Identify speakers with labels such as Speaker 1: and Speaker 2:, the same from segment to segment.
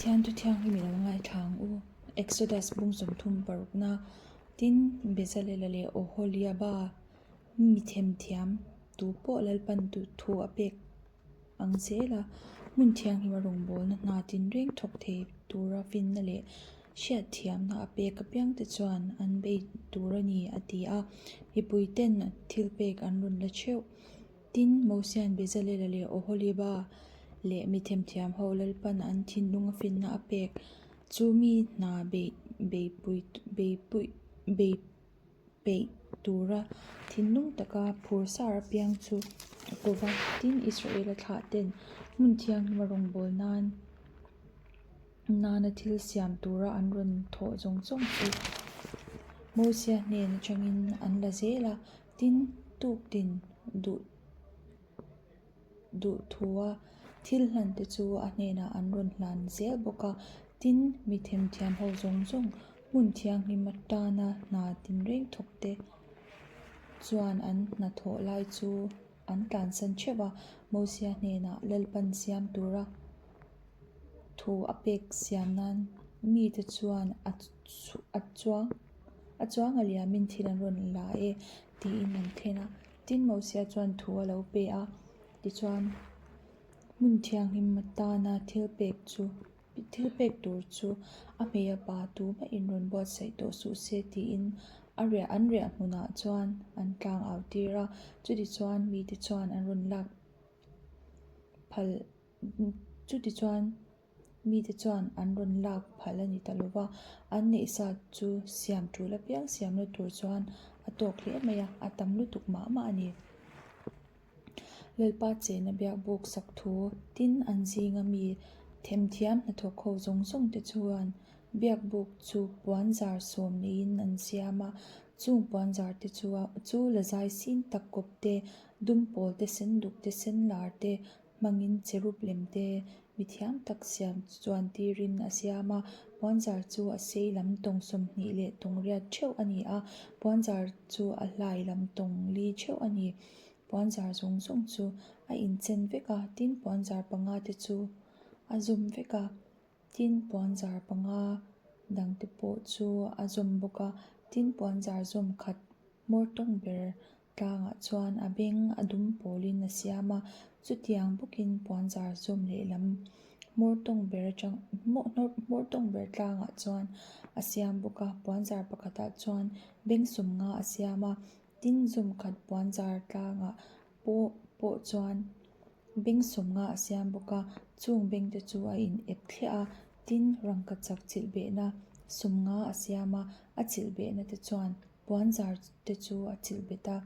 Speaker 1: Pathian thu thianghlim i lo ngaithla ang u. Exodus bung 30 parukna, Tin, Bezalela leh Oholiaba mi themthiam tu pawh Lalpan thu a pek ang zel a, hmun thianghlima rawngbawlna hna tinreng thawk thei tura finna leh hriatthiamna a pek apiangte chuan an bei tur a ni, a ti a. Mipuiten thilpek an rawn la theuh. Tin, Mosia'n Bezalela leh Oholiba leh mi themthiam ho Lalpan an thinlunga finna a pek chu mi hna bei peih tura thinlung taka phur sar apiang chu a ko va. Tin, Israela thlahten hmun thianghlima rawngbâwl nan nana thil siam tura an rawn thawh zawng zawng chu Mosia hnen atangin an la zel a. Tin, tuktin duh duh thua thil hlante chu a hnenah an rawn hlan zel bawk a. Tin, mi themthiam ho zawng zawng hmun thianghlim atana hna tinreng thawkte chuan an hnathawh lai chu an tlansan theuh a. Mosia hnenah Lalpan siam tura thu a pek siam nan mite chuan a a chuang a chuang a liamin thil an rawn la e tiin an thlen a. Tin, Mosia chuan thu a lo pe a, tichuan hmun thianghlim atana thil pek chu thil pek tur chu a hmei a pa tumah in rawn buatsaih tawh suh se tiin a riah an riah hmunah chuan an tlang au tir a, chutichuan mite chuan an rawn lak phal chutichuan Mite chuan an rawn lak phal a ni ta lo va, an neih sa chu siam tul apiang siamna tur chuan a tawk hle mai a, a tam lutuk mah mah a ni. Lalpa chena biak buk sak thu tin an zinga mi themthiam hnathawk ho zawng zawng te chuan biak buk chu puanzar sawm neiin an siam a, chung puanzar te chu lazai sin tak kawp te, dumpawl te, senduk te, senlar te, Hmangin cherub lem te mi thiam tak siam chuan tirin a siam a, puanzar chu a sei lam tawng 20 leh tawng riat theuh a ni a, puanzar chu a hlai lam tawng li theuh a ni. Puanzar zawng zawng chu a inchen vek a, tin puanzar panga te chu a zawm vek a, tin puanzar panga dang te pawh chu a zawm bawk a, tin puanzar zawm khat hmawr tawng ber Tlangah chuan a beng a dum pawlin a siam a, chutiang bawkin puanzar zawm lehlam hmawr tawng ber atang hmawr tawng ber tlangah chuan a siam bawk a, puanzar pakhatah chuan beng 50 a siam a, tin zawm khat puanzar tlangah pawh pawh chuan beng 50 a siam bawk a, chung beng te chu a in ep thliah a, tin rangkachak chilh behna 50 a siam a, a chilh behna te chuan. Puanzar te chu a chilh bet a,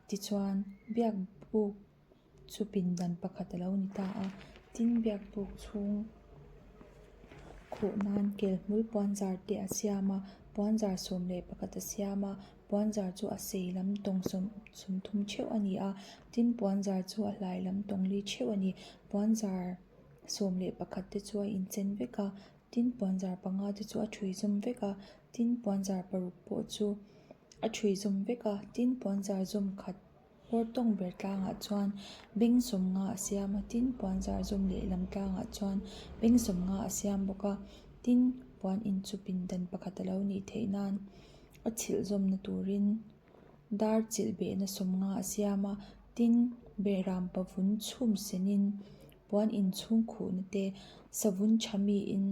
Speaker 1: tichuan biak buk chu pindan pakhat a lo ni ta a, tin biak buk chhung khuh nan kelhmul puanzar te a siam a, puanzar 11 a siam a, puanzar chu a sei lam tawng 30 theuh a ni a, tin puanzar chu a hlai lam tawng li theuh a ni, puanzar 11 te chu a inchen vek a, tin puanzar panga te chu a thui zawm vek a. Tin puanzar paruk pawh chu a thui zawm vek a, tin puanzar zawm khat hmawr tawng ber tlangah chuan beng 50 a siam a, tin puanzar zawm lehlam tlangah chuan beng 50 a siam bawk a, tin puan in chu pindan pakhat a lo nih theih nan a chhilh zawmna turin dar chilh behna 50 a siam a, tin behram pavun chhum senin puan in chhung khuhna te savun tha miin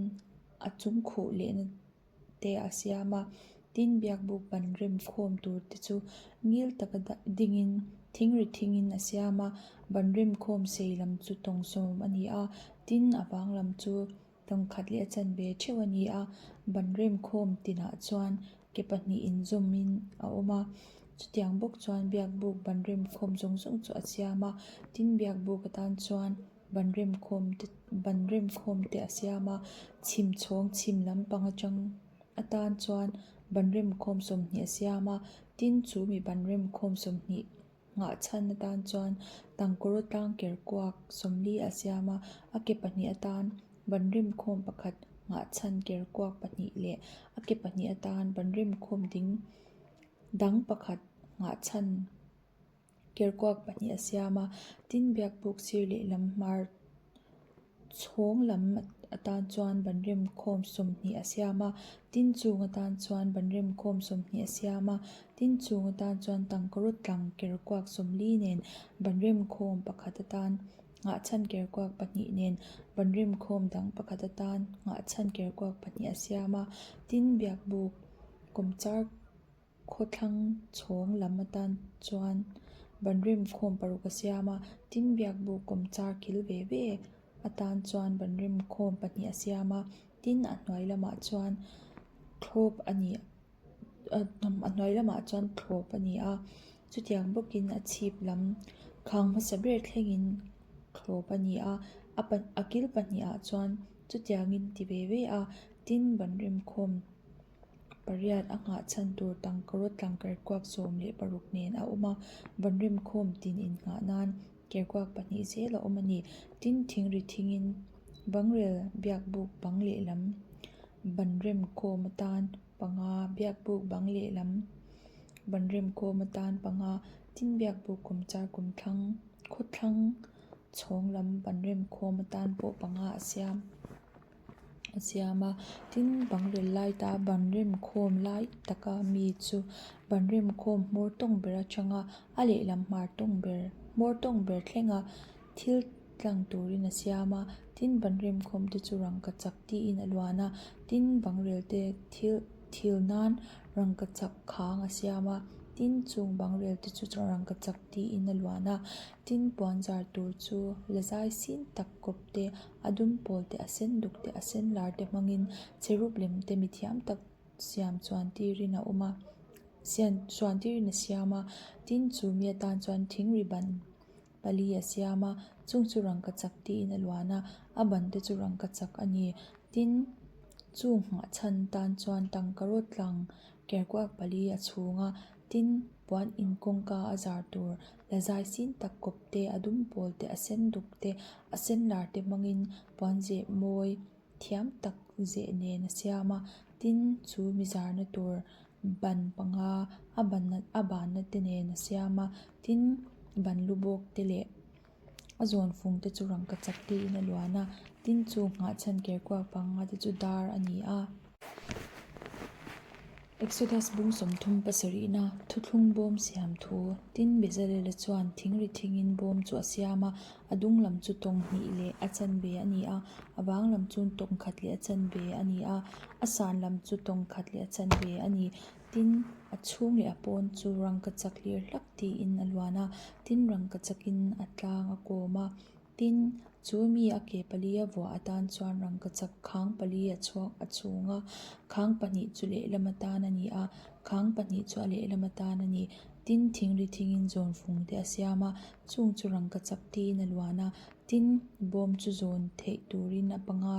Speaker 1: a chung khuh lehna te a siam a, tin biakbuk ban rem khawm tur te chu ngil taka dingin thing ri thingin a siam a, ban rem khawm sei lam chu tawng 10 a ni a, tin a vang lam chu tawng khat leh a chanve theuh a ni a, ban rem khawm tinah chuan ke pahnih inzawmin a awm a, chutiang bawk chuan biakbuk ban rem khawm zawng zawng chu a siam a, tin biakbuk atan chuan ban remkhawm te ban remkhawm te a siam a chhim chhawng chhim lampang atang atan chuan ban remkhawm 20 a siam a tin chu mi ban remkhawm 20 nghah chhan atan chuan tangkawraw tlang ker kuak 40 a siam a a ke pahnih atan ban remkhawm pakhat nghah chhan ker kuak pahnih leh a ke pahnih atan ban remkhawm ding dang pakhat nghah chhan. Kerkuak pahnih a siam a, tin biakbuk sir lehlam hmar chhawng lam atan chuan ban remkhawm 20 a siam a, tin chung atan chuan ban remkhawm 20 a siam a, tin chung atan chuan tangkaraw tlang kerkuak 40 nen ban remkhawm pakhat atan nghahchhan kerkuak pahnih nen ban remkhawm dang pakhat atan nghahchhan kerkuak pahnih a siam a, tin biakbuk kawmchar Khawthlang chhawng lam atan chuan ban remkhawm paruk a siam a, tin biakbuk kawmchar kil ve ve atan chuan ban remkhawm pahnih a siam a, tin a hnuai lamah chuan thlawp a ni a hnuai lamah chuan thlawp a ni a, chutiang bawkin a chhip lam khang hmasa ber thlengin thlawp a ni a, a kil pahnihah chuan chutiangin ti ve ve a, tin ban remkhawm. Pariat a nghah chhan tur tangkaraw tlangkerkuak 16 nen a awm a, vanremkhawm tin innghah nan kerkuak pahnih zel a awm a ni. Tin, thingri thingin bangrel biakbuk bang lehlam vanremkhawm atan panga, biakbuk bang lehlam vanremkhawm atan panga, tin biakbuk kawmchar kumthlang khawthlang chhawng lam vanremkhawm atan pawh panga a siam. A siam a tin bangrel lai ta ban remkhawm lai taka mi chu ban remkhawm hmawr tawng ber atanga a lehlam hmar tawng ber hmawr tawng ber thlenga thil tlang turin a siam a tin ban remkhawm te chu rangkachak tiin a luan a tin bangrel te thil thil nan rangkachak khang a siam a tin chung bangrel te chu rangkachak tiin a luan a tin puan zar tur chu la zai sin tak kawp te a dum pawl te a sen duk te a sen lar te hmangin cherub lem te mithiam tak siam chuan tirin a awm a siam chuan tirin a siam a tin chu mi atan chuan thing ri ban pali a siam a chung chu rangkachak tiin a luan a a ban te chu rangkachak a ni tin chung nghah chhan tan chuan tangkaraw tlang kerkuak pali a chhung a tin puan in kawngka a zar tur la zai sin tak kawp te a dum pawl te a sen duk te a sen lar te hmangin puan zeh mawi thiam tak zeh nen a siam a tin chu mi zarna tur ban panga a ban a banna te nen a siam a tin ban lu bawk te leh a zawn fung te chu rangkachak te in a luan a tin chu nghahchhan kerkuak panga te chu dar a ni a. Exodus bung 37 na thuthlung bawm siam thu tin Bezalel-a chuan thingri thingin bawm chu a siam a, a dung lam chu tawng hnih leh a chanve a ni a, a vang lam chu tawng khat leh a chanve a ni a, a san lam chu tawng khat leh a chanve a ni. Tin, a chhung leh a pawn chu rangkachak hlir hlak tiin a luan a, tin rangkachakin a tlang a kawm a. Tin, chu mi a ke pali a vuah atan chuan rangkachak khang pali a chhuak a chhung a, khang pahnih chu lehlam atan a ni a, khang pahnih chu a lehlam atan a ni. Tin, thingri thingin zawn fung te a siam a, chung chu rangkachak tiin a luan a, tin, bawm chu zawn theih turin a panga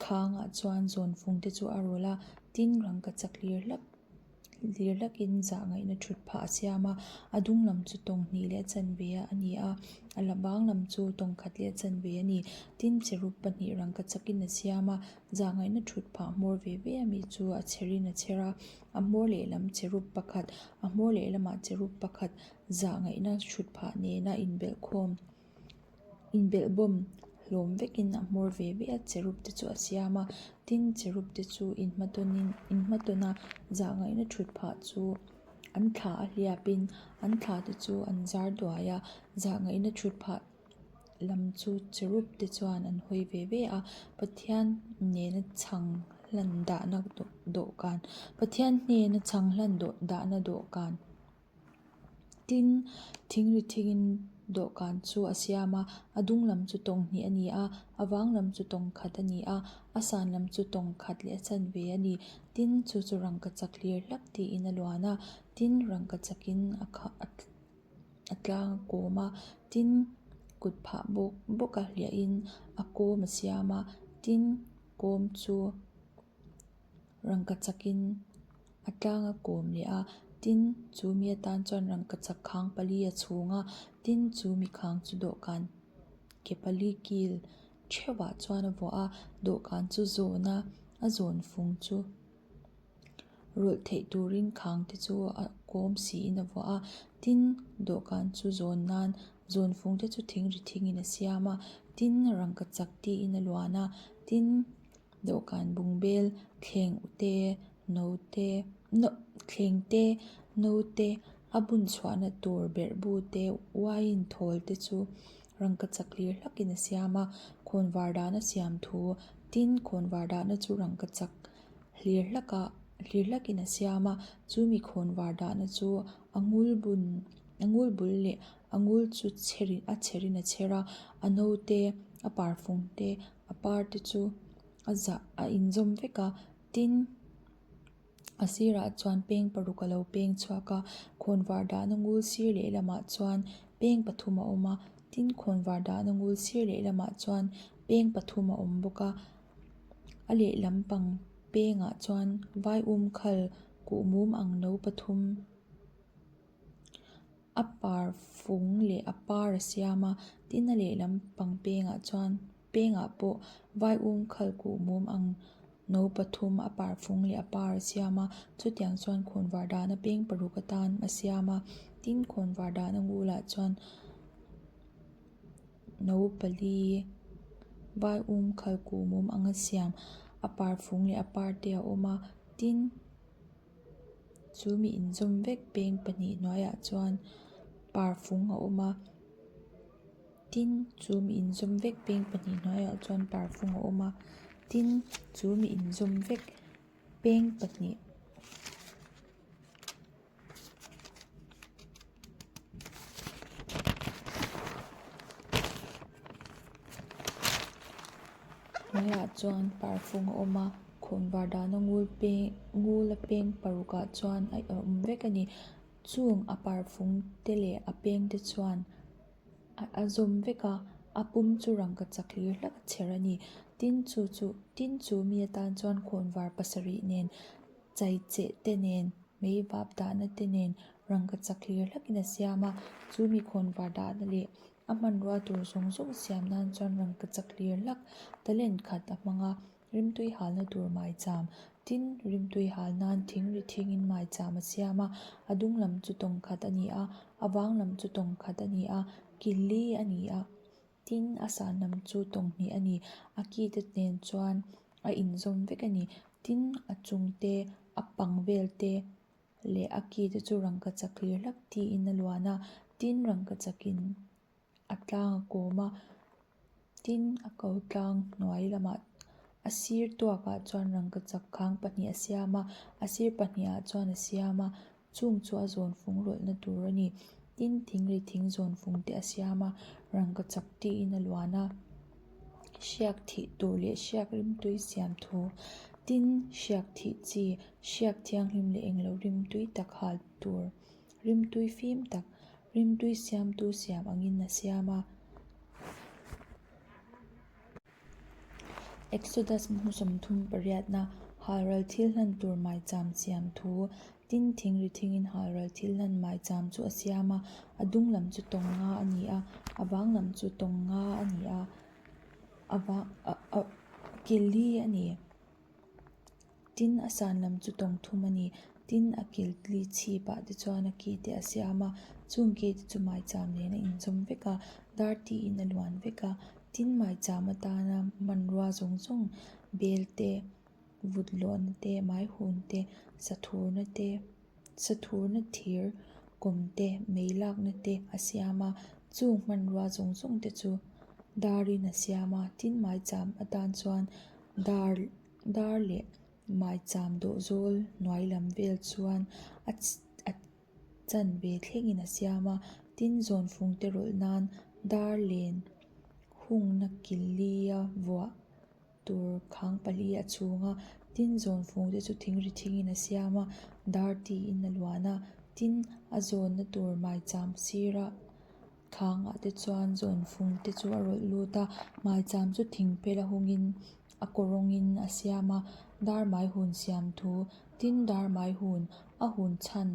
Speaker 1: Khangah chuan zawn fung te chu a rawlh a, tin rangkachak hlir hlak hlir hlakin zah ngaihna thut phah a siam a, a dung lam chu tawng hnih leh a chanve a ni a, a la bang lam chu tawng khat leh a chanve a ni. Tin, cherub pahnih rangkachakin a siam a, zah ngaihna thut phah hmawr ve ve ami chu a chherin a chher a, a hmawr lehlam cherub pakhat, a hmawr lehlamah cherub pakhat zah ngaihna thut phah nena inbelhkhawm. Inbelhbawm hlawm vekin a hmawr ve ve a cherub te chu a siam a tin cherub te chu inhmatawnin inhmatawn a zahngaihna thut phah chu an thla a hliapin an thla te chu an zar duai a zahngaihna thut phah lam chu cherub te chuan an hawi ve ve a Pathian nena chhang hlan dahna dawhkan Pathian hnena chhang hlan dahna dawhkan. Tin, thingri thingin dawhkan chu a siam a, a dung lam chu tawng hnih a ni a, a vang lam chu tawng khat a ni a, a san lam chu tawng khat leh a chanve a ni. Tin, chu chu rangkachak hlir hlak tiin a luan a, tin, rangkachakin a kha a tlang a kawm a, tin, kut phah bawk bawk a hliahin a kawm a siam a, tin, kawm chu. Rangkachakin a tlang a kawm leh a tin chu mi atan chuan rangkachak khang pali a chhung a tin chu mi khang chu dawhkan ke pali kil theuhah chuan a vuah a dawhkan chu zawn a a zawn fung chu rawlh theih turin khang te chu a kawm siin a vuah a tin dawhkan chu zawn nan zawn fung te chu thingri thingin a siam a. Tin, rangkachak tiin a luan a, tin, dawhkan bungbel thleng te no te thleng te no te a bun chhuahna tur berhbu te wine thawl te chu rangkachak hlir hlakin a siam a khawnvar dahna siam thu tin khawnvar dahna chu rangkachak hlir hlak ah hlir hlakin a siam a chumi khawnvar dahna chu a ngul bun a ngul bul leh a ngul chu chher in a chher in a chher a a no te a parfung te a par te chu a zah a inzawm vek a tin a sirah chuan peng paruk alo peng chhuak a khawnvar dahna ngul sir lehlamah chuan peng pathum a awm a tin khawnvar dahna ngul sir lehlamah chuan peng pathum a awm bawk a a lehlam pang pengah chuan vaium khal kuhmum ang no pathum. A par fung leh a par a siam a tin a lehlam pang pengah chuan pengah pawh vaium khal kuhmum ang no pathum a par fung leh a par a siam a chutiang chuan khawnvar dahna peng paruk atan a siam a tin khawnvar dahna ngulah chuan no pali vaium khal kuhmum anga siam a par fung leh a par te a awm a tin. Chu mi inzawm vek peng pahnih hnuaiah chuan parfung a awm a tin chu mi inzawm vek peng pahnih hnuaiah chuan parfung a awm a tin chu mi inzawm vek peng pahnih. Hnuaiah chuan parfung a awm a khawnvar dahna ngul peng ngul a peng paruk ah chuan a awm vek a ni chung a parfung te leh a peng te chuan a zawm vek a a pum chu rangkachak hlir hlak a chher a ni tin chu chu tin chu mi atan chuan khawnvar pasarih nen chaicheh te nen mei vap dahna te nen rangkachak hlir hlakin a siam a chu mi khawnvar dahna leh a hmanrua tur zawng zawng siam nan chuan rangkachak hlir hlak talent khat a hmang a rimtui halna tur maicham tin rimtui hal nan thing ri thingin maicham a siam a a dung lam chu tawng khat a ni a a vang lam chu tawng khat a ni a kil li a ni a. Tin, a san lam chu tawng hnih a ni. A ki te nen chuan a inzawm vek a ni. Tin, a chung te, a pang vel te leh a ki te chu rangkachak hlir hlak tiin a luan a. Tin, rangkachakin a tlang a kawm a. Tin, a ko tlang hnuai lamah a sir tuakah chuan rangkachak khang pahnih a siam a, a sir pahnihah chuan a siam a. Chung chu a zawn fung rawlhna tur a ni. Tin, thing leh thing zawn fung te a siam a, rangkachak tiin a luan a. Hriak thih tur leh hriak rimtui siam thu. Tin, hriak thih chi, hriak thianghlim leh englo rimtui tak hal tur, rimtui fim tak, rimtui siamtu siam angin a siam a. Exodus hmu 30 pariatna, Halral thil hlan tur maicham siam thu, Tin thing ri thingin halral thil hlan maicham chu a siam a, a dung lam chu tawng nga a ni a, a vang lam chu tawng nga a ni a, a vang a kil li a ni. Tin, a san lam chu tawng thum a ni. Tin, a kil li chhipah te chuan a ki te a siam a, chung ki te chu maicham nen a inzawm vek a, dar tiin a luan vek a. Tin, maicham atana hmanrua zawng zawng bel te, vut lawhna te, maihun te, sathurna te, sathurna thir kawm te, mei lakna te a siam a, chung hmanrua zawng zawng te chu darin a siam a. Tin, maicham atan chuan dar. Dar leh maicham dawh zawl hnuai lam vel chuan a a chanve thlengin a siam a tin zawn fung te rawlh nan dar len hungna kil li a vuah tur khang pali a chhung a tin zawn fung te chu thing ri thingin a siam a dar tiin a luan a tin a zawnna tur maicham sira. Khangah te chuan zawn fung te chu a rawlh lut a maicham chu thing phel a hungin a kaw rawngin a siam a dar mai hun siam thu tin dar mai hun a hun chhan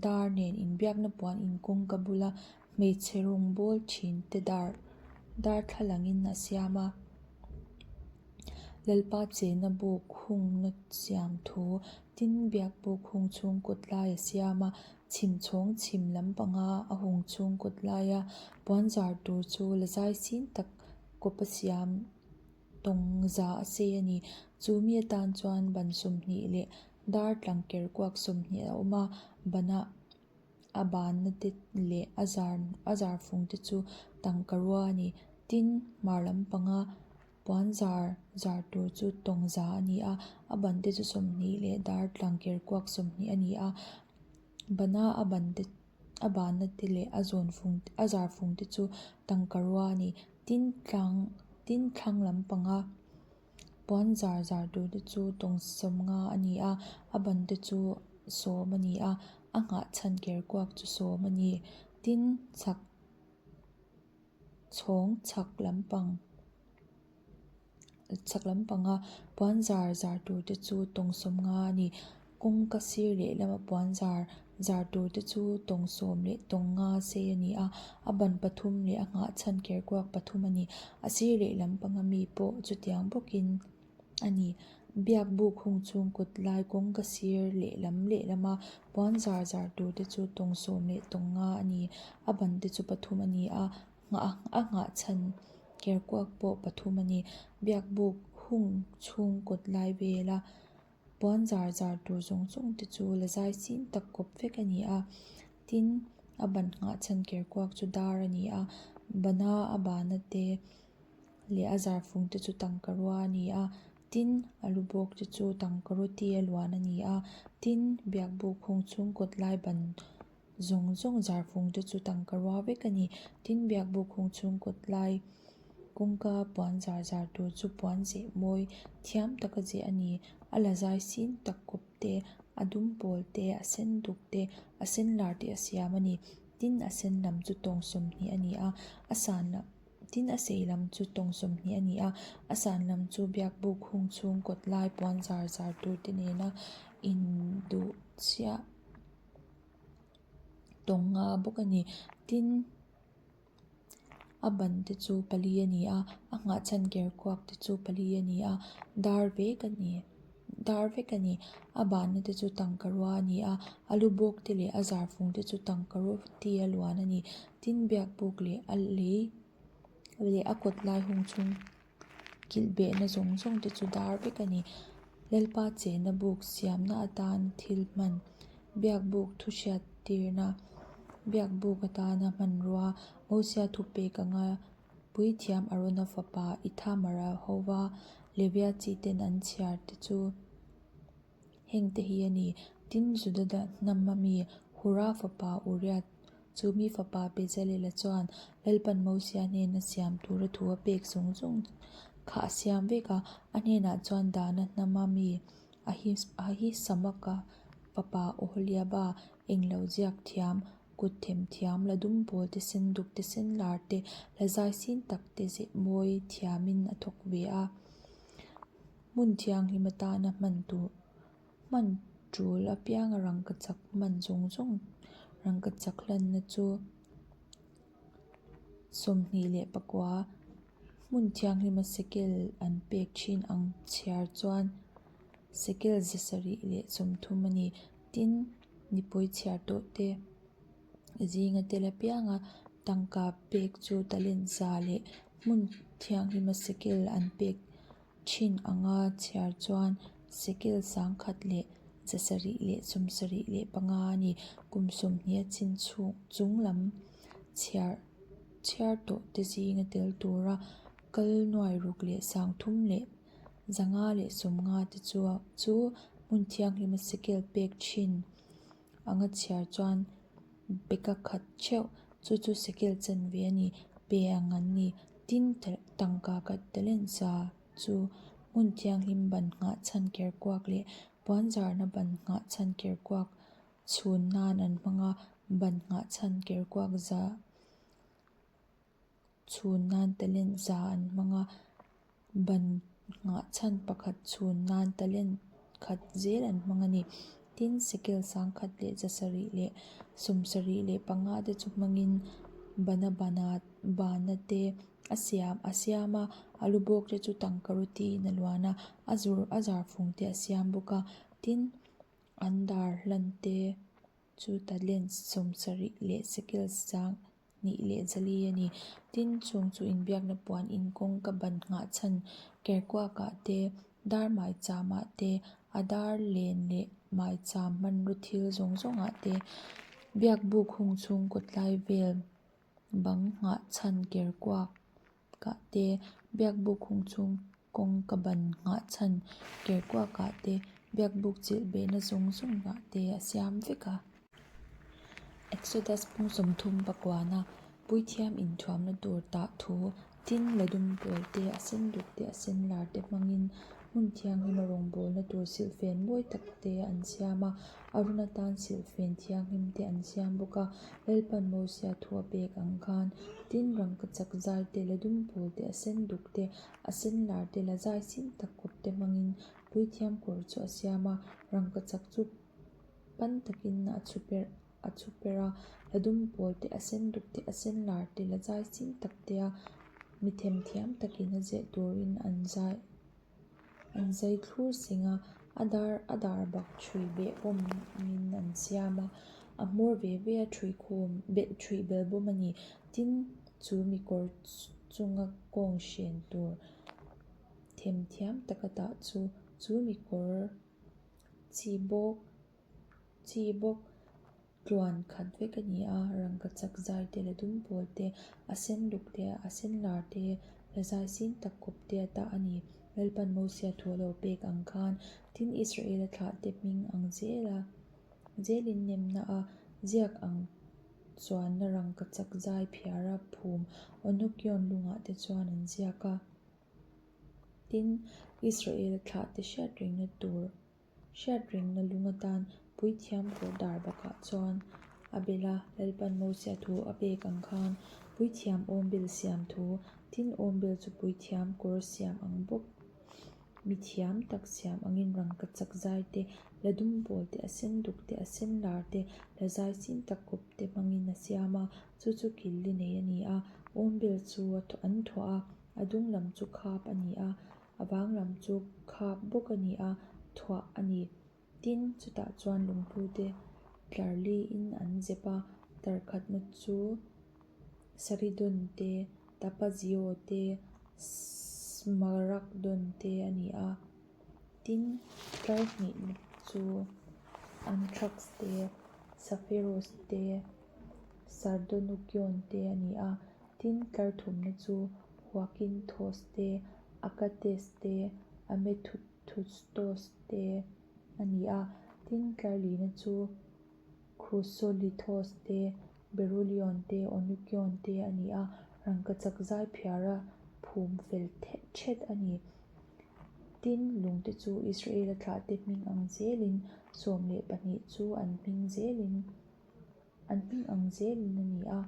Speaker 1: dar nen inbiakna puan in kawngka bula hmeichhe rawng bawl thin te dar darthlalangin a siam a. Lalpa chenna buk hungna siam thu tin biak buk hung chhung kawt lai a siam a. Chhim chhawng chhim lam panga a hung chhung kawt laia puan zar tur chu la zai sin tak. kawpa siam tawng za a sei a ni. Chu mi atan chuan ban 20 leh dar tlang ker kuak 20 a awm a, bana a banna te leh a zar a zar fung te chu tangka rua a ni. Tin, hmar lampanga puan zar zar tur chu tawng za a ni a, a ban te chu 20 leh dar tlang ker kuak 20 a ni a, bana a ban te a banna te leh a zawn fung a zar fung te chu tangka rua a ni. Tin tlang tin thlang lampanga puan zar zar tur te chu tawng 50 a ni a, a ban te chu 10 a ni a, a nghah chhan ker kuak chu 10 a ni. Tin chhak chhawng chhak lampang chhak lampanga puan zar zar tur te chu tawng 50 a ni. Kawngka sir lehlama puan zar zar tur te chu tawng 10 leh tawng 5 sei a ni a, a ban pathum leh a nghah chhan ker kuak pathum a ni. A sir lehlam panga mi pawh chutiang bawkin a ni. Biak buk hung chhung kawt lai kawngka sir lehlam lehlama puan zar zar tur te chu tawng 10 leh tawng 5 a ni. A ban te chu pathum a ni a, nghah a nghah chhan ker kuak pawh pathum a ni. Biak buk hung chhung kawt lai vela puan zar zar tur zawng zawng te chu la zai sin tak kawp vek a ni a. Tin, a ban nghah chhan ker kuak chu dar a ni a, bana a bana te leh a zar fung te chu tangka rua a ni a. Tin, a lu bawk te chu tangka roti a luan a ni a. Tin, biak buk hung chhung kawt lai ban zawng zawng zar fung te chu tangka rua vek a ni. Tin, biak buk hung chhung kawt lai kawngka puan zar zar tur chu puan zeh mawi thiam taka zeh a ni. A la zai sin tak kawp te, a dum pawl te, a sen duk te, a sen lar te a siam a ni. Tin, a sen lam chu tawng 20 a ni a, a san lam tin a sei lam chu tawng 20 a ni a, a san lam chu biak buk hung chhung kawt lai puan zar zar tur te nena induh chiah tawng 5 bawk a ni. Tin, a ban te chu pali a ni a, a nghah chhan ker kuak te chu pali a ni a, dar vek a ni dar vek a ni. A banna te chu tangka rua a ni a, a lu bawk te leh a zar fung te chu tangka roti a luan a ni. Tin, biak buk leh a lei leh a kawt lai hung chhung kilh behna zawng zawng te chu dar vek a ni. Lalpa chenna buk siamna atan thil hman biak buk thu hriat tirna biak buk atana hmanrua Mosia thupek anga puithiam Arona fapa Ithamara hova Levia chi ten an chhiar te chu heng te hi a ni. Tin, Juda hnama mi Hura fapa Uria chu mi fapa Bezalela chuan Lalpan Mosia hnena siam tura thu a pek zawng zawng kha a siam vek a. A hnenah chuan Dana hnama mi Ahisamaka fapa Oholiaba englo ziak thiam, kut them thiam, la dum pawl te, sen duk te, sen lar te, la zai sin tak te zeh mawi thiamin a thawk ve a. Hmun thianghlim atana hman tur hman tul apianga rangkachak hman zawng zawng rangkachak hlanna chu 29 hmun thianghlima sekel an pek thin ang chhiar chuan sekel 730 a ni. Tin, nipui chhiar tawh te zinga tel apianga tangka pek chu talent 100 leh hmun thianghlima sekel an pek thin anga chhiar chuan sekel 1,775 a ni. Kum 20 a chin chhung chung lam chhiar chhiar tawh te zinga tel tura kal nuai ruk leh 3,550 te chu chu hmun thianghlima sekel pek thin anga chhiar chuan beka khat theuh chu chu sekel chanve a ni pe ang an ni. Tin, tangka khat talent 100 chu hmun thianghlim ban nghah chhan ker kuak leh puan zarna ban nghah chhan ker kuak chhun nan an hmang a, ban nghah chhan ker kuak za chhun nan talent 100 an hmang a, ban nghah chhan pakhat chhun nan talent khat zel an hmang a ni. Tin, sekel 1,775 te chu hmangin bana bana bana te a siam a siam a, a lu bawk te chu tangka ruti in a luan a, a zur a zar fung te a siam bawk a. Tin, an dar hlan te chu talent 70 leh sekel sang. hnih leh 400 a ni. Tin, chung chu inbiakna puan in kawngka ban nghah chhan kerkuakah te, dar maicham-ah te, a dar len leh maicham hmanraw thil zawng zawngah te, biakbuk hung chhung kawtlai vel bang nghah chhan kerkuakah te, biakbuk hung chhung kawngka ban nghah chhan kerkuakah te, biakbuk chilh behna zawng zawngah te a siam vek a. Exodus pung 30 pakuana Puithiam inthuamna tur tah thu tin la dum pawl te, a sen duk te, a sen lar te hmangin hmun thianghlima rawngbawlna tur silhfen mawi tak te an siam a, Arun atan silhfen thianghlim te an siam bawk a, Lalpan Mosia thu a pek ang khan tin rangkachak zai te, la dum pawl te, a sen duk te, a sen lar te, la zai sin tak kawp te hmangin Puithiam kawr chu a siam a, rangkachak chu pan takin a chhu perh a chhu perh a, la dum pawl te, a sen duk te, a sen lar te, la zai sin tak te a mi themthiam takin a zeh turin an zai an zai thlur seng a, a dar a dar bak ṭhui beh pawmin an siam a, a hmawr ve ve a ṭhui khawm beh ṭhui bel bawm a ni. Tin, chu mi kawr chunga kawng hren tur themthiam taka tah chu chu mi kawr chi bawk chi bawk tluan khat vek a ni a, rangkachak zai te la dum pawl te a sen duk te a sen lar te la zai sin tak kawp te a tah a ni. Lalpan Mosia thu a lo pek ang khan tin Israela thlah te hming ang zela zelin nemna a ziak ang chuanna rangkachak zai phiara phum Onokion lungah te chuan an ziak a. Tin, Israela thlahte hriatrengna tur hriatrengna lung atan Puithiam kawr dar bakah chuan a bel a, Lalpan Mosia thu a pek ang khan Puithiam awmbil siam thu, tin awmbil chu Puithiam kawr siam ang bawk mi thiam tak siam angin rangkachak zai te, la dum pawl te, a sen duk te, a sen lar te, la zai sin tak kawp te hmangin a siam a, chu chu kil li nei a ni a, awmbil chu an thuah a. A dung lam chu khap a ni a, a vang lam chu khap bawk a ni a, thuah a ni. Tin, chutah chuan lunghlu te tlar liin an zep a, tlar khatna chu Saridon te, Tapazio te, Smaragdon te a ni a. Tin, tlar hnihna chu Anthrax te, Sapphirus te, Sardonukion te a ni a. Tin, tlar thumna chu Huakinthos te, Akates te, Amethuthustos te a ni a. Tin, tlar lina chu Chrysolithos te, Berulion te, Onykion te a ni a, rangkachak zai phiara phum fel thet a ni. Tin, lungte chu Israela thlahte hming ang zelin 12 chu an hming zelin An hming ang zelin a ni a,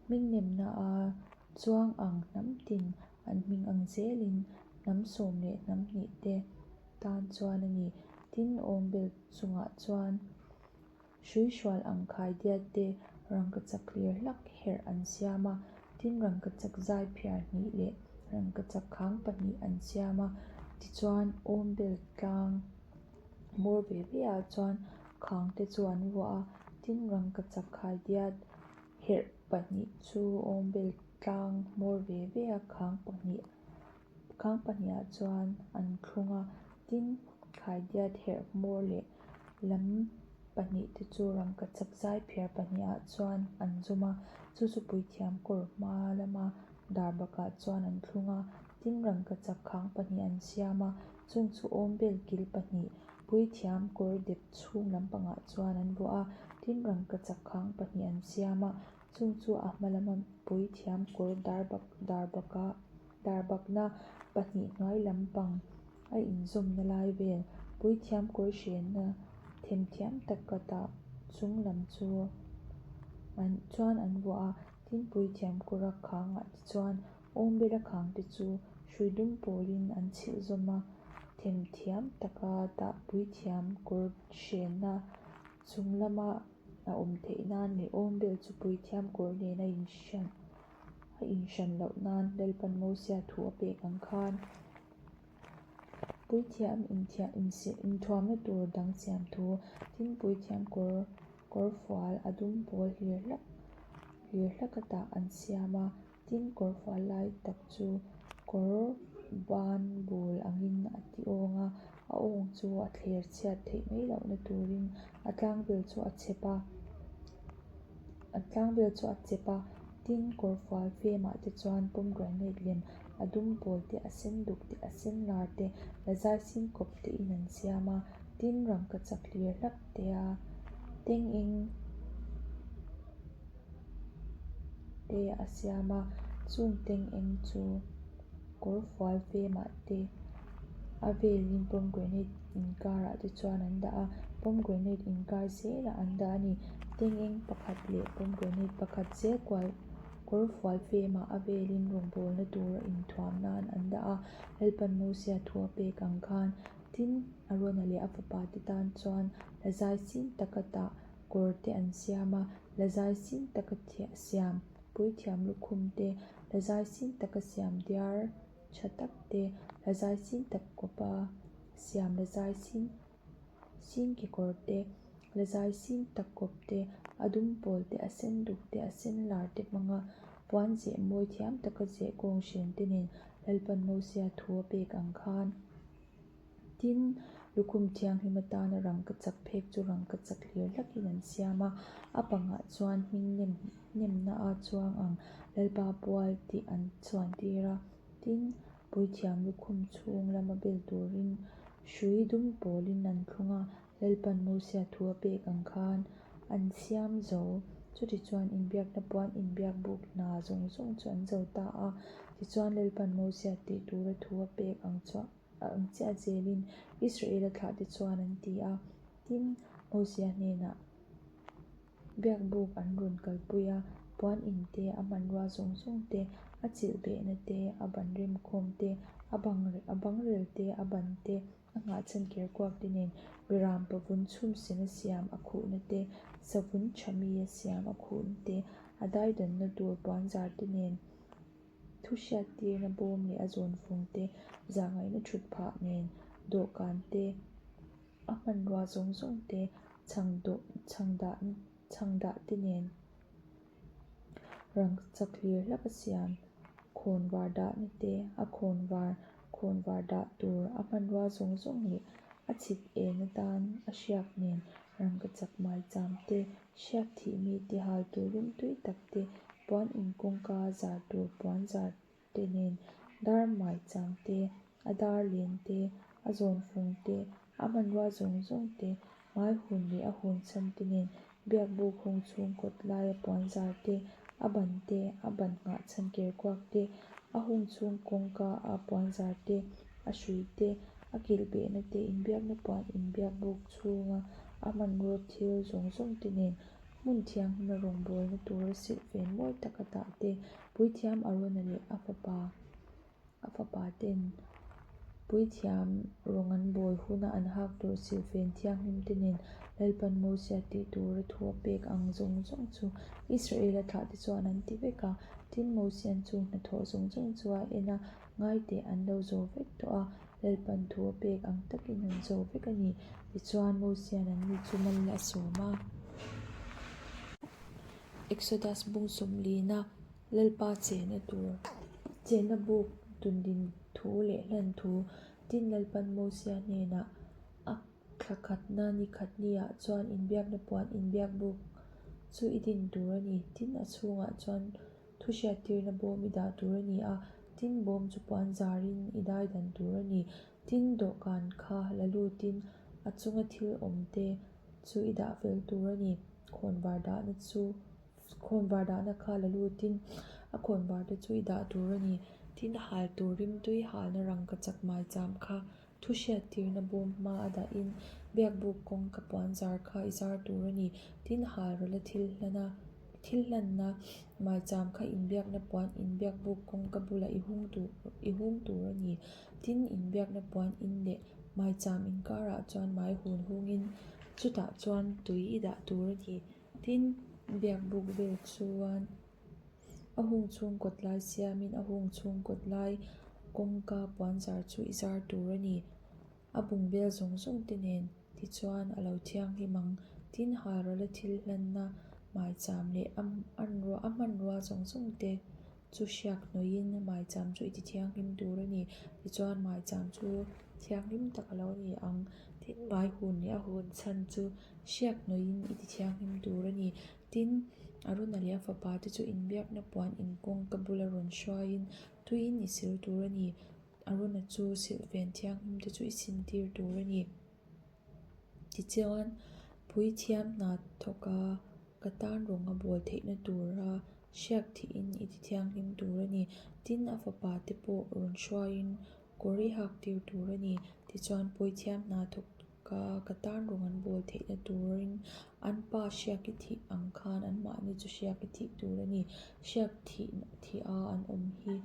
Speaker 1: hming nemna a chuang ang hnam tin an hming ang zelin hnam sawm leh hnam hnih te tan chuan a ni. Tin, awmbel chungah chuan hruihrual ang khaidiat te rangkachak hlir hlak herh an siam a, tin rangkachak zai phiar hnih leh rangkachak khang pahnih an siam a, tichuan awmbel tlang hmawr ve ve ah chuan khang te chu an vuah a, tin rangkachak khaidiat herh pahnih chu awmbel tlang hmawr ve ve a khang pahnih khang pahnih ah chuan an thlung a, tin khaidiat herh hmawr leh lam pahnih te chu rangkachak zai phiar pahnih ah chuan an zawm a, chu chu puithiam kawr hma lama dar bakah chuan an thlung a, tin rangkachak khang pahnih an siam a, chung chu awmbel kil pahnih puithiam kawr dep chhung lampangah chuan an vuah a, tin rangkachak khang pahnih an siam a, chung chu a hma lama puithiam kawr dar bak dar baka dar bakna pahnih hnuai lampang a inzawmna lai vel puithiam kawr hrenna themthiam taka tah chung lam chu an chuan an vuah a, tin puithiam kawra khangah te chuan Awmbela khangte chu hrui dum pawlin an chhilh zawm a, themthiam taka tah puithiam kawr hrenna chung lama a awm theih nan leh awmbel chu puithiam kawr nen a inhran a inhran loh nan Lalpan Mosia thu a pek ang khan puithiam inthuamna tur dang siam thu tin puithiam kawr kawrfual a dum pawl hlir hlak. hlir hlak a tah an siam a, tin kawrfual lai tak chu kawr ban bul angin a ti awng a, a awng chu a thler chhiat theih mai lohna turin a tlang vel chu a chep a, a tlang vel chu a chep a, tin kawrfual femah te chuan pomegranate lem a dum pawl te a sen duk te a sen lar te la zai sin kawp te in an siam a, tin rangkachak hlir hlak te a teng eng te a siam a, chung teng eng chu kawrfual femah te a velin pomegranate inkarah te chuan an dah a, pomegranate inkar zelah an dah a ni. Teng eng pakhat leh pomegranate pakhat zel kual kawrfual femah a velin rawngbawlna tura inthuam nan an dah a, Lalpan Mosia thu a pek ang khan tin Arona leh a fapa te tan chuan la zai sin taka tah kawr te an siam a, la zai sin taka siam puithiam lukhum te, la zai sin taka siam diar tha tak te, la zai sin tak kawpa siam la zai sin sin kekawr te, la zai sin tak kawp te, a dum pawl te, a sen duk te, a sen lar te hmanga puan zeh mawi thiam taka zeh kawng hren te nen Lalpan Mosia thu a pek ang khan. Tin, lukhum thianghlim atana rangkachak phek chu rangkachak hlir hlakin an siam a, a pangah chuan hming nem nemna a chuang ang Lalpa pual tih an chhuantir a. Tin, puithiam lukhum chhung lama bel turin hrui dum pawlin an thlung a, Lalpan Mosia thu a pek ang khan an siam zo. Chutichuan inbiakna puan inbiak buk hna zawng zawng chu an zo ta a. Tichuan Lalpan Mosia tih tura thu a pek ang chuah ang chiah zelin Israela thlahte chuan an ti a. Tin, Mosia hnenah biakbuk an rawn kalpui a, puan in te, a hmanrua zawng zawng te, a chilh behna te, a ban remkhawm te, a bang a bangrel te, a ban te, a nghahchhan ker kuak te nen Biram pavun chhum sen a siam a khuhna te, savun tha mi a siam a khuhna te, a daidanna tur puanzar te nen Thu hriattirna bawm leh a zawnfung te, zahngaihna thut phah nen, dawhkan te, a hmanrua zawng zawng te, chhang dawh chhang dah chhang dah te nen rangkachak hlir hlak a siam. Khawnvar dahna te, a khawnvar khawnvar dah tur a hmanrua zawng zawng leh a chhit en atan a hriak nen rangkachak maicham te, Hriak thih mite hal tur rimtui tak te, puan in kawngka zar tur puan zar te nen dar maichang te, a dar len te, a zawnfung te, a hmanrua zawng zawng te, hmai hun leh a hun chhan te nen biakbuk hung chhung kawt laia puan zar te, a ban te, a ban nghah chhan ker kuak te, a hung chhung kawngka a puan zar te, a hrui te, a kilh behna te, inbiakna puan inbiakbuk chhunga a hmanraw thil zawng zawng te nen hmun thianghlima rawngbawlna tura silhfen mawi taka tah te, Puithiam Arona leh a fapa a fapa ten Puithiam rawng an bawl huna an hak tur silhfen thianghlim te nen Lalpan Mosia tih tura thu a pek ang zawng zawng chu Israela thlahte chuan an ti vek a. Tin, Mosian chu hnathawh zawng zawng chu a en a, Ngaiteh an lo zo vek tawh a, Lalpan thu a pek ang takin an zo vek a ni. Tichuan, Mosian anni chu mal a sawm a. Exodus bung sawmlina Lalpa chehna tur, chehna buk tundin thu leh hlan thu, tin Lalpan Mosia hnenah a thla khatna ni khat niah chuan inbiakna puan inbiak buk chu i din tur a ni, tin a chhungah chuan Thu hriattirna bawm i dah tur a ni a, tin bawm chu puan zarin i dai dan tur a ni. Tin dawhkan kha la lutin a chunga thil awm te chu i dah fel tur a ni. Khawnvar dahna chu khawnvar dahna kha la lutin a khawnvar te chu i dah tur a ni. Tin hal tur rimtui halna rangkachak maicham kha Thu hriattirna bawm hma a dahin biakbuk kawngka puan zar kha i zar tur a ni. Tin, halrawla thil hlana thil hlanna maicham kha inbiakna puan inbiakbuk kawngka bulah i hung tur i hung tur a ni. Tin, inbiakna puan in leh maicham inkarah chuan mai hun hungin chutah chuan tui i dah tur a ni. Tin, biakbuk vel chuan A hung chhung kawt lai siamin a hung chhung kawt lai kawngka puanzar chu i zar tur a ni. A bungbel zawng zawng te nen tichuan a lo thianghlim ang. Tin, halrawla thil hlanna. Maicham leh a hmanrua zawng zawng te chu hriak hnawihin maicham chu i ti thianghlim tur a ni. Tichuan maicham chu thianghlim tak a lo ni ang. Tin, mai hun leh a hun chhan chu hriak hnawihin i ti thianghlim tur a ni. Tin, Arona leh a fapa te chu inbiakna puan in kawngka bula rawn hruaiin tuiin i sil tur a ni. Arona chu silhfen thianghlim te chu i sintir tur a ni. Tichuan, Puithiam hna thawka ka tan rawng a bawl theihna tura hriak thihin i ti thianghlim tur a ni. Tin, a fapa te pawh rawn hruaiin kawr i hak tir tur a ni. Tichuan, Puithiam hna thawka ka tan rawng an bawl theihna turin an pa hriak i thih ang khan anmahni chu hriak i thih tur a ni. Hriak thiha an awm hi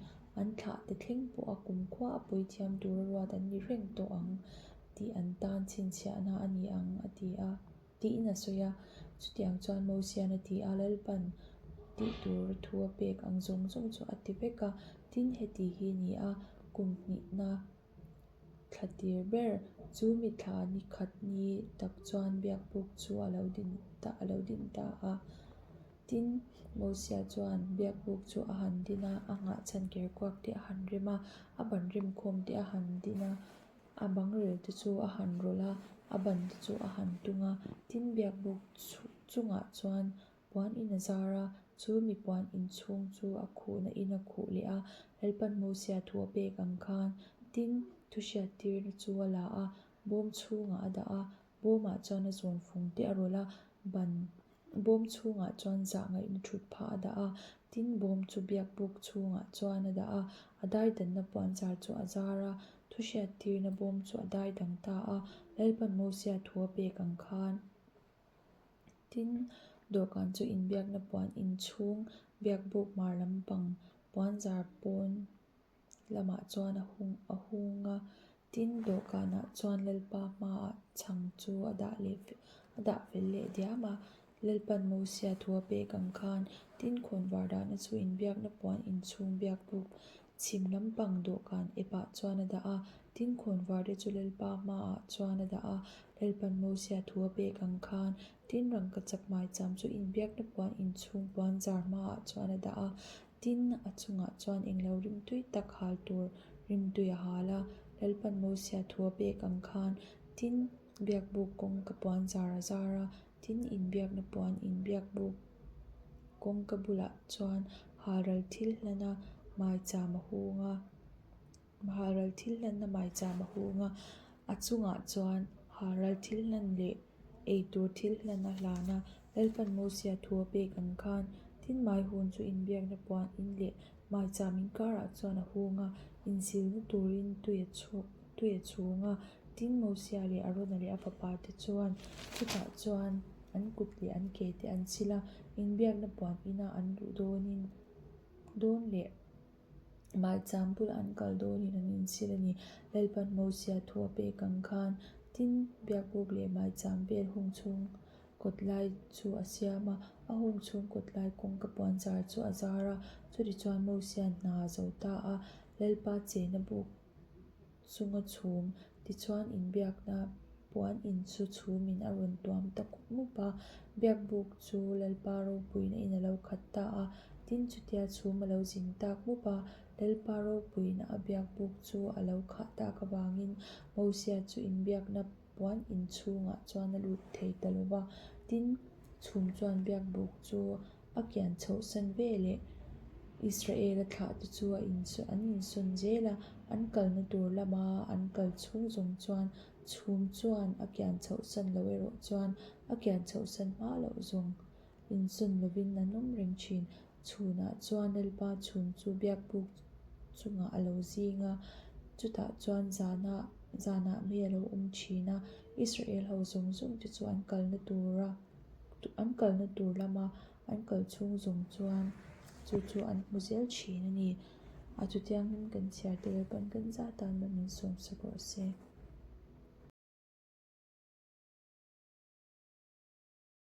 Speaker 1: an thlahte thleng pawha kumkhua a puithiam tura ruat an ni reng tawh ang. tih an tan chhinchhiahna a ni ang, a ti a, tiin a sawi a. Chutiang chuan Mosian a ti a, Lalpan tih tur thu a pek ang zawng zawng chu a ti vek a. Tin, heti hi ni a, kum hnihna thla tir ber, chu mi thla ni khat ni tak chuan biakbuk chu a lo din ta a lo din ta a. Tin, Mosia chuan biakbuk chu a han din a, a nghahchhan kerkuak te a han rem a, a ban remkhawm te a han din a. A bangrel te chu a han rawlh a, a ban te chu a han tung a, tin biakbuk chungah chuan puan in a zar a, chu mi puan inchhung chu a khuhna in a khuh leh a, Lalpan Mosia thu a pek ang khan tin thuhriattirna chu a la a, bawm chhungah a dah a, bawmah chuan a zawn fung te a rawlh a, ban Bawm chhungah chuan zah ngaihna thut phah a dah a, tin bawm chu biakbuk chhungah chuan a dah a, a daidanna puanzar chu a zar a, thuhriat tirna bawm chu a daidang ta a, Lalpan Mosia thu a pek ang khan. Tin, dawhkan chu inbiakna puan inchhung biakbuk hmar lampang puanzar pawn lamah chuan a hung a hung a, tin dawhkanah chuan Lalpa hmaah chhang chu a dah leh a dah fel leh diam a, Lalpan Mosia thu a pek ang khan tin khawnvar dahna chu inbiakna puan inchhung biak buk chhim lampang dawhkan epah chuan a dah a, tin khawnvar te chu Lalpa hmaah chuan a dah a, Lalpan Mosia thu a pek ang khan tin rangkachak maicham chu inbiakna puan inchhung puanzar hmaah chuan a dah a, Tin, a chungah chuan englo rimtui tak hal tur rimtui a hal a, Lalpan Mosia thu a pek ang khan, tin, biakbuk kawngka puan zar a zar a, tin, inbiakna puan inbiakbuk kawngka bulah chuan halral thil hlana maicham a hung a, halral thil hlanna maicham a hung a, a chungah chuan halral thil hlan leh eitur thil hlan a hlan a, Lalpan Mosia thu a pek ang khan tin mai hun chu inbiakna puan in leh maicham inkarah chuan a hung a, insilna turin tui a chhuak tui a chhung a, tin Mosia leh Arona leh a fapa te chuan chutah chuan an kut leh an ke te an sil a, inbiakna puan ina an luh dawnin dawn leh Maicham bulah an kal dawnin an insil a ni. Lalpan Mosia thu a pek ang khan tin biakbuk leh maicham vel hung chhung kawt lai chu a siam a, a hung chhung kawt lai kawngka puanzar chu a zar a, chutichuan Mosia'n hna a zo ta a, Lalpa chena buk chunga chhum tichuan inbiakna puan in chu chhumin a rawn tuam ta mup a, biakbuk chu Lalpa ropuina in a lo khat ta a, tin chutia chhum a lo zin tak mup a, Lalpa ropuina a biakbuk chu a lo khah tak avangin Mosia chu inbiakna puan in chhungah chuan a lut thei ta lo va, tin chhum chuan biakbuk chu A kian chhohsan ve leh Israela thlahte chu a an insawn zel a, an kalna tur lama an kal chhung zawng chuan chhum chuan a kian chhohsan loh erawh chuan a kian chhohsan hma loh zawng insawn lovin an awm reng thin. Chhunah chuan Lalpa chhum chu biakbuk chungah a lo zing a, chutah chuan zanah zanah mei a lo awm thin a, Israel ho zawng zawng te chu an kalna tura An kalna tur lama an kal chhung zawng chuan chu chu an hmu zel thin a ni. A chutiangin kan chhiar te Lalpan kan zah tan mah min sawmsak rawh se.